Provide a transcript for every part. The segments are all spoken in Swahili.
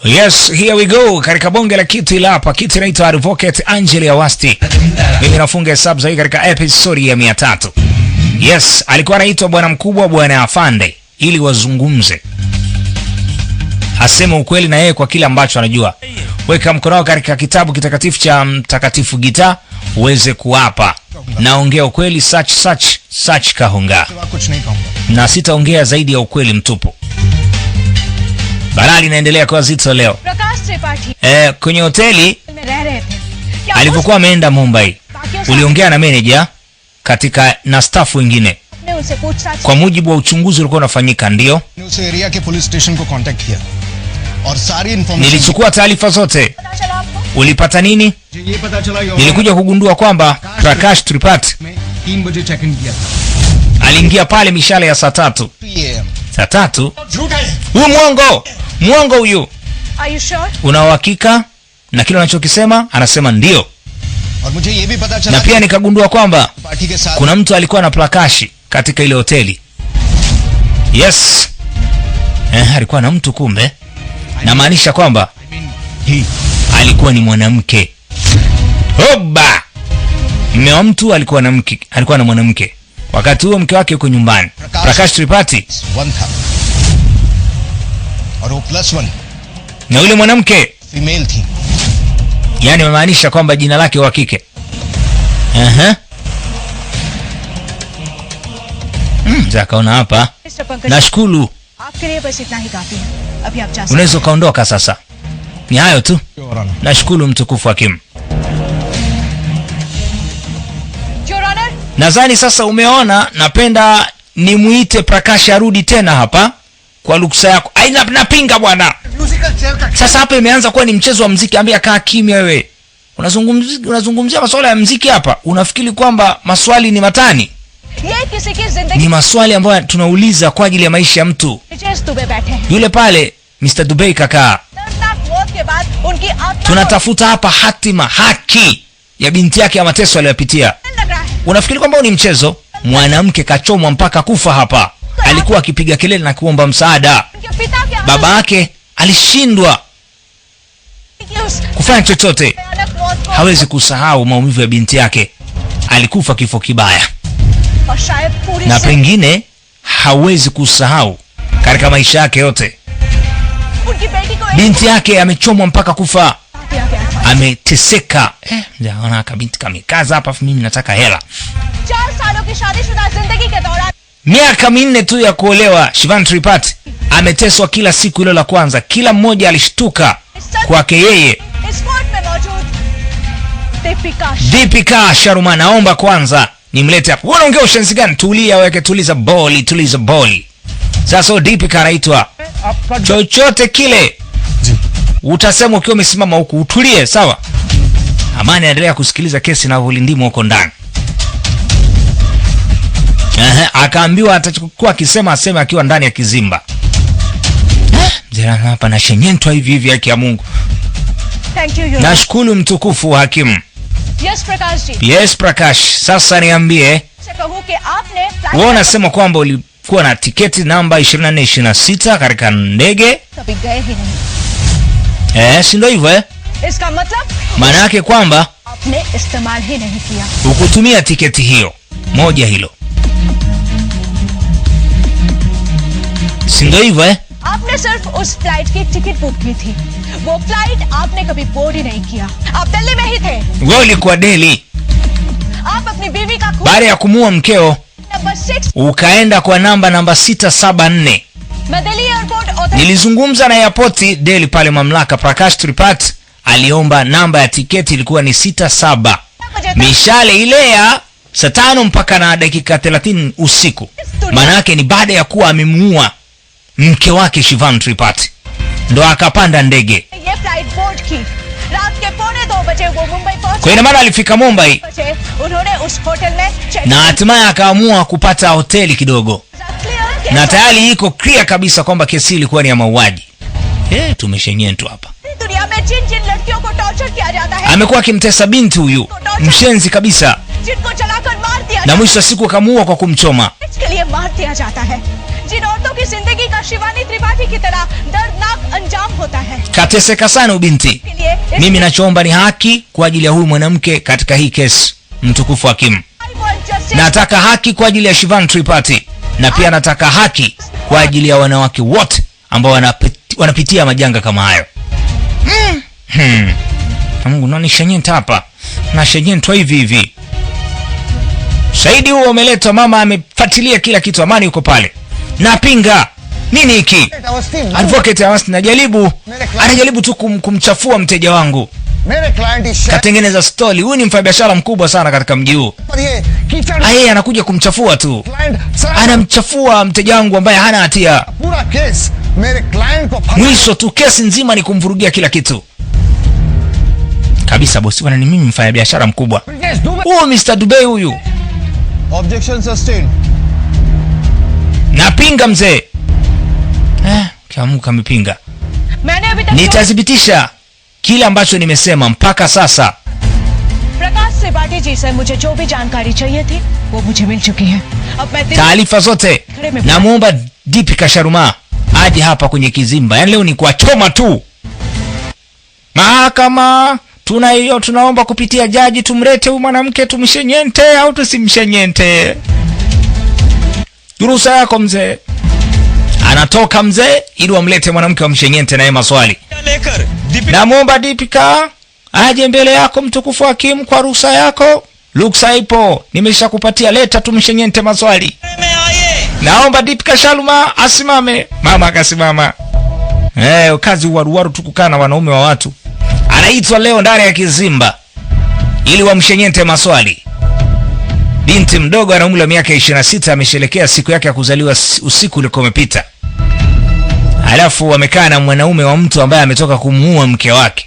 Yes, here we go. Katika bonge la kitu ila hapa, kitu inaitwa Advocate Angel Awasti. Mimi nafunga hesabu zaidi katika episode ya 300. Yes, alikuwa anaitwa bwana mkubwa, bwana Afande, ili wazungumze. Aseme ukweli na yeye kwa kile ambacho anajua. Weka mkono wako katika kitabu kitakatifu cha Mtakatifu Gita uweze kuapa. Naongea ukweli such such such kahunga. कुछ नहीं कहूंगा. Na sitaongea zaidi ya ukweli mtupu. Balaa linaendelea kuwa zito leo. Prakash Tripathi Kwenye hoteli में रह रहे थे क्या alipokuwa ameenda Mumbai, बाकियों uliongea na manager katika na staff wengine ने उनसे पूछताछ kwa mujibu wa uchunguzi ulikuwa unafanyika. Ndio ने उस एरिया के पुलिस स्टेशन को कांटेक्ट किया और सारी information nilichukua taarifa zote. पता चला आपको Ulipata nini? ये पता चला your Nilikuja kugundua kwamba Prakash Tripathi में 3 बजे चेक इन किया था. aliingia pale mishale ya saa 3. 3 AM. Saa 3? झूठ है. Huyu mwongo, mwongo huyu. Are you sure? Una uhakika na kile unachokisema? Anasema ndio. और मुझे ये भी पता चला Na pia nikagundua kwamba party के साथ kuna mtu alikuwa na Prakash katika ile hoteli. Yes. Alikuwa na mtu kumbe. Namaanisha kwamba he alikuwa ni mwanamke. Hoba! Mume wa mtu alikuwa na mke, alikuwa na mwanamke. Wakati huo mke wake yuko nyumbani. Prakash Tripathi 1 था और वो +1 na yule mwanamke, female थी. yani maanisha kwamba jina lake wa kike. Akaona hapa. Mister Pankaj, Nashukuru. आपके लिए बस इतना ही काफी है. अभी आप जा सकते Unaweza ukaondoka sasa. Ni hayo tu. Your Honor. Nashukuru mtukufu hakimu. हैं. Your Honor, Nadhani sasa umeona, napenda nimuite Prakash arudi tena hapa kwa ruksa yako. Ai, napinga bwana. Musical chair का Sasa hapa imeanza kuwa ni mchezo wa muziki. Ambia kaa kimya wewe. Unazungumzia masuala ya muziki hapa. Unafikiri kwamba maswali ni matani? ये किसी की जिंदगी Ni maswali ambayo tunauliza kwa ajili ya maisha ya mtu. Brijesh Dubey बैठे हैं. Yule pale Mr. Dubey kaka. दर्दनाक मौत के बाद उनकी आत्मा को Tunatafuta hapa hatima, haki ya binti yake ya mateso aliyopitia. लग रहा है. Unafikiri kwamba ni mchezo? Mwanamke kachomwa mpaka kufa hapa. Alikuwa akipiga kelele na kuomba msaada. उनके पिता के Baba yake alishindwa कि उस kufanya chochote. भयानक मौत को Hawezi kusahau maumivu ya binti yake. Alikufa kifo kibaya. और शायद पूरी Na pengine hawezi kusahau katika maisha yake yote. उनकी बेटी को एक Binti yake amechomwa mpaka kufa. दिया गया था. Ameteseka. Naona kabinti kamekaza hapa, afu mimi nataka hela. 4 सालों की शादीशुदा जिंदगी के दौरान Miaka 4 tu ya kuolewa, Shivan Tripathi ameteswa kila siku. Hilo la kwanza, kila mmoja alishtuka kwake yeye. इस कोर्ट में मौजूद Deepika Deepika Sharma, naomba kwanza nimlete hapa. Wewe unaongea ushenzi gani? Tulia weke, tuliza boli, tuliza boli. Sasa Deepika anaitwa. Chochote kile utasema ukiwa umesimama huku, utulie, sawa? Amani anaendelea kusikiliza kesi na vulindimo huko ndani. Akaambiwa atachokuwa akisema aseme akiwa ndani ya kizimba. Mzee hapa na shenyentwa hivi hivi, haki ya Mungu. Thank you, Your Honor. Nashukuru mtukufu wa hakimu. Yes, Prakash ji. Yes, Prakash. Sasa niambie, से कहूँ कि आपने flight wewe unasema kwamba ulikuwa na tiketi namba 2426 katika ndege. कभी गए ही नहीं. Si ndio hivyo eh? इसका मतलब Maana yake kwamba आपने इस्तेमाल ही नहीं किया. hukutumia tiketi hiyo. Moja hilo. Si ndio hivyo eh? आपने सिर्फ उस फ्लाइट की टिकट बुक की थी. वो फ्लाइट आपने कभी बोर्ड ही नहीं किया. आप दिल्ली में ही थे. Wewe ulikuwa Delhi. आप अपनी बीवी का खून Baada ya kumuua mkeo number 6 ukaenda kwa namba 674. मैं Delhi airport authority Nilizungumza na airport Delhi pale mamlaka. Prakash Tripathi aliomba namba ya tiketi ilikuwa ni 67. बजे तक Mishale ile ya saa 5 mpaka na dakika 30 usiku. Maana yake ni baada ya kuwa amemuua mke wake Shivan Tripathi ndo akapanda ndege. ये flight board की. रात के 1:45 बजे वो मुंबई पहुंचे. Kwa ina maana alifika Mumbai बजे उन्होंने उस होटल में check na hatimaye akaamua kupata hoteli kidogo. Clear Na tayari iko clear kabisa kwamba kesi ilikuwa ni ya mauaji. Tumeshenyentwa hapa. दुनिया में जिन जिन लड़कियों को टॉर्चर किया जाता है, Amekuwa akimtesa binti huyu, mshenzi kabisa, जिनको जलाकर मार दिया na mwisho wa siku akamuua kwa kumchoma. जाता है, के लिए मार दिया जाता है, जिन औरतों की जिंदगी का शिवानी त्रिपाठी की तरह दर्दनाक अंजाम होता है। Kateseka sana ubinti. के लिए इस Mimi nachoomba ni haki kwa ajili ya huyu mwanamke katika hii kesi, mtukufu hakimu. I want justice. Nataka haki kwa ajili ya Shivan Tripathi na pia nataka haki kwa ajili ya wanawake wote ambao wanapitia majanga kama hayo. Mungu, nani shenyenta hapa? Na shenyentwa hivi hivi. Shahidi huo umeletwa, mama amefuatilia kila kitu, Amani yuko pale. Napinga. Nini hiki? Advocate Awasti anajaribu, anajaribu tu kumchafua mteja wangu. मेरे client इस शहर Katengeneza story. Huyu ni mfanyabiashara mkubwa sana katika mji huu. पर ये कीचड़ Ah, yeye anakuja kumchafua tu. Client सारा Anamchafua mteja wangu ambaye hana hatia. पूरा केस मेरे client को फंसा Mwisho tu kesi nzima ni kumvurugia kila kitu. Kabisa bosi, bwana ni mimi mfanyabiashara mkubwa. Brijesh Dubey Huyu Mr. Dubey huyu. Objection sustain. Napinga mzee. Kiamuka amepinga. मैंने अभी तक Nitathibitisha kile ambacho nimesema mpaka sasa. Prakash Tripathi ji से मुझे जो भी जानकारी चाहिए थी वो मुझे मिल चुकी है। अब मैं Delhi Taarifa zote. Namuomba Deepika Sharma aje hapa kwenye kizimba. Yaani leo ni kuwachoma tu. Mahakama tuna hiyo, tunaomba kupitia jaji tumlete huyu mwanamke tumshenyente au tusimshenyente. Ruhusa yako mzee. Anatoka mzee ili wamlete mwanamke wamshenyente naye maswali. लेकर Deepika Namuomba Deepika aje mbele yako mtukufu hakimu kwa ruhusa yako. Ruksa ipo, nimeshakupatia, leta tumshenyente maswali. में आइए। Naomba Deepika Sharma asimame. Mama akasimama. Kazi uwaruwaru tu kukaa na wanaume wa watu. Anaitwa leo ndani ya kizimba ili wamshenyente maswali. Binti mdogo ana umri wa miaka 26 amesherehekea siku yake ya kuzaliwa usiku uliokuwa umepita. Alafu wamekaa na mwanaume wa mtu ambaye ametoka kumuua mke wake.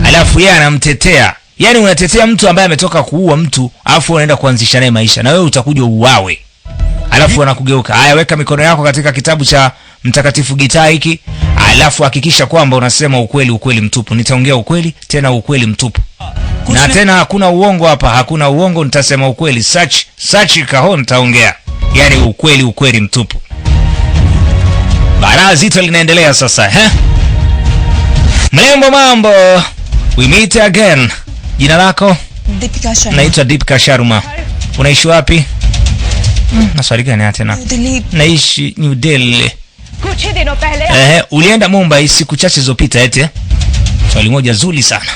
Alafu yeye anamtetea. Yaani unatetea mtu ambaye ametoka kuua mtu, alafu unaenda kuanzisha naye maisha na wewe utakuja uuawe. Alafu wanakugeuka. Haya, weka mikono yako katika kitabu cha Mtakatifu Gitaa hiki, alafu hakikisha kwamba unasema ukweli, ukweli mtupu. Nitaongea ukweli, tena ukweli mtupu. Na tena hakuna uongo hapa, hakuna uongo, nitasema ukweli. Such kaho nitaongea. Yaani ukweli, ukweli mtupu. Balaa zito linaendelea sasa, eh? Mlembo mambo. We meet again. Jina lako? Deepika Sharma. Naitwa Deepika Sharma. Unaishi wapi? Na swali gani tena? Delhi. Naishi New Delhi. कुछ ही दिनों पहले Ulienda Mumbai siku chache zilizopita eti? Swali moja zuri sana.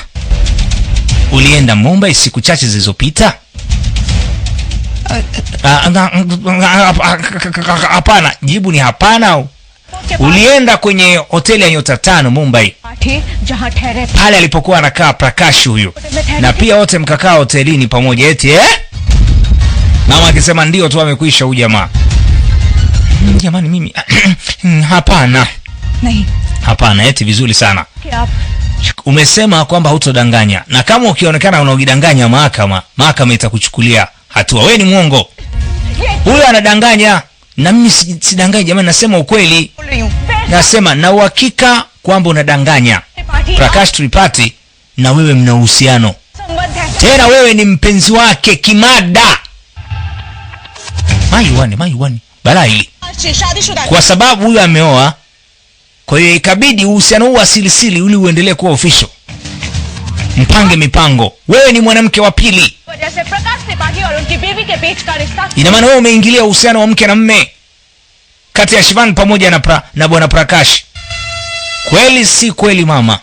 Ulienda Mumbai siku chache zilizopita? Hapana, jibu ni hapana. Ulienda kwenye hoteli ya nyota 5 Mumbai. जहां ठहरे Pale alipokuwa anakaa Prakash huyu. Na pia wote mkakaa hotelini pamoja eti eh? Mama akisema ndio tu amekwisha huyu jamaa. Jamani mimi hapana. Nahi. Hapana eti vizuri sana. आप Umesema kwamba hutodanganya. Na kama ukionekana unaojidanganya mahakama itakuchukulia hatua. Wewe ni mwongo. Huyu anadanganya na mimi sidanganyi jamani, nasema ukweli. Nasema na uhakika kwamba unadanganya. Prakash Tripathi na wewe mna uhusiano. Tena wewe ni mpenzi wake kimada. Mayuani. Balaa hili. Kwa sababu huyu ameoa, kwa hiyo ikabidi uhusiano huu wa silisili ili uendelee kuwa official. Mpange mipango. Wewe ni mwanamke wa pili. Ina maana wewe umeingilia uhusiano wa mke na mme kati ya Shivan pamoja na bwana Prakash. Kweli si kweli mama?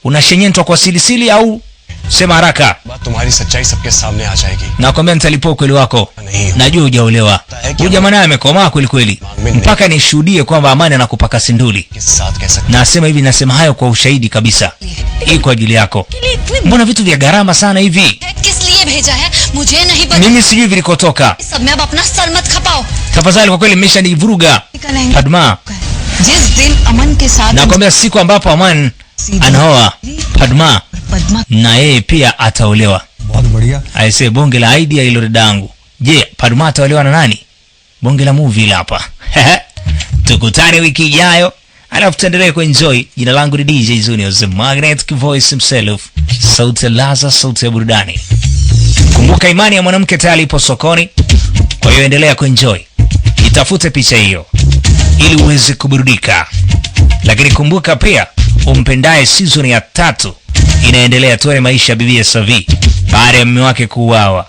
Unashenyentwa kwa silisili au sema haraka? बात तुम्हारी सच्चाई सबके सामने आ जाएगी. Nakwambia nitalipua ukweli wako. Najua hujaolewa. Huyu jamaa naye amekomaa kweli kweli. Mpaka nishuhudie kwamba Amani anakupaka sinduli. किस साथ कह सकते Nasema hivi, nasema hayo kwa ushahidi kabisa. Hii kwa ajili yako. Mbona vitu vya gharama sana hivi? किस लिए भेजा है मुझे नहीं पता. Mimi sijui vilikotoka. सब में अब अपना सर मत खपाओ. Tafadhali kwa kweli mmeshanivuruga. Padma, जिस दिन अमन के साथ nakwambia siku ambapo Aman anaoa Padma Padma na yeye pia ataolewa. बहुत बढ़िया. Aisee, bonge la idea hilo dadangu. Je, Padma ataolewa na nani? Bonge la movie hapa. Tukutane wiki ijayo, alafu tuendelee kuenjoy. Jina langu ni DJ Junior, the Magnetic Voice himself. Sauti ya Laza, sauti ya burudani. Kumbuka imani ya mwanamke tayari ipo sokoni. Kwa hiyo endelea kuenjoy. Itafute picha hiyo. ili uweze kuburudika. Lakini kumbuka pia, Umpendaye season ya 3 inaendelea. Tuone maisha ya bibi Savi baada ya mume wake kuuawa.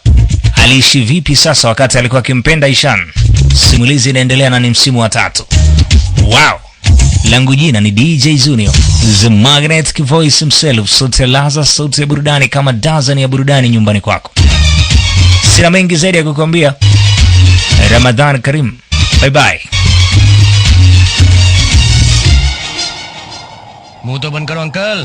Aliishi vipi sasa wakati alikuwa akimpenda Ishan? Simulizi inaendelea na ni msimu wa 3. Wow! Langu jina ni DJ Zunio, The Magnetic Voice himself, sauti ya laza, sauti ya burudani kama dazani ya burudani nyumbani kwako. Sina mengi zaidi ya kukuambia. Ramadhan Karim. Bye bye. मुंह तो बंद करो अंकल.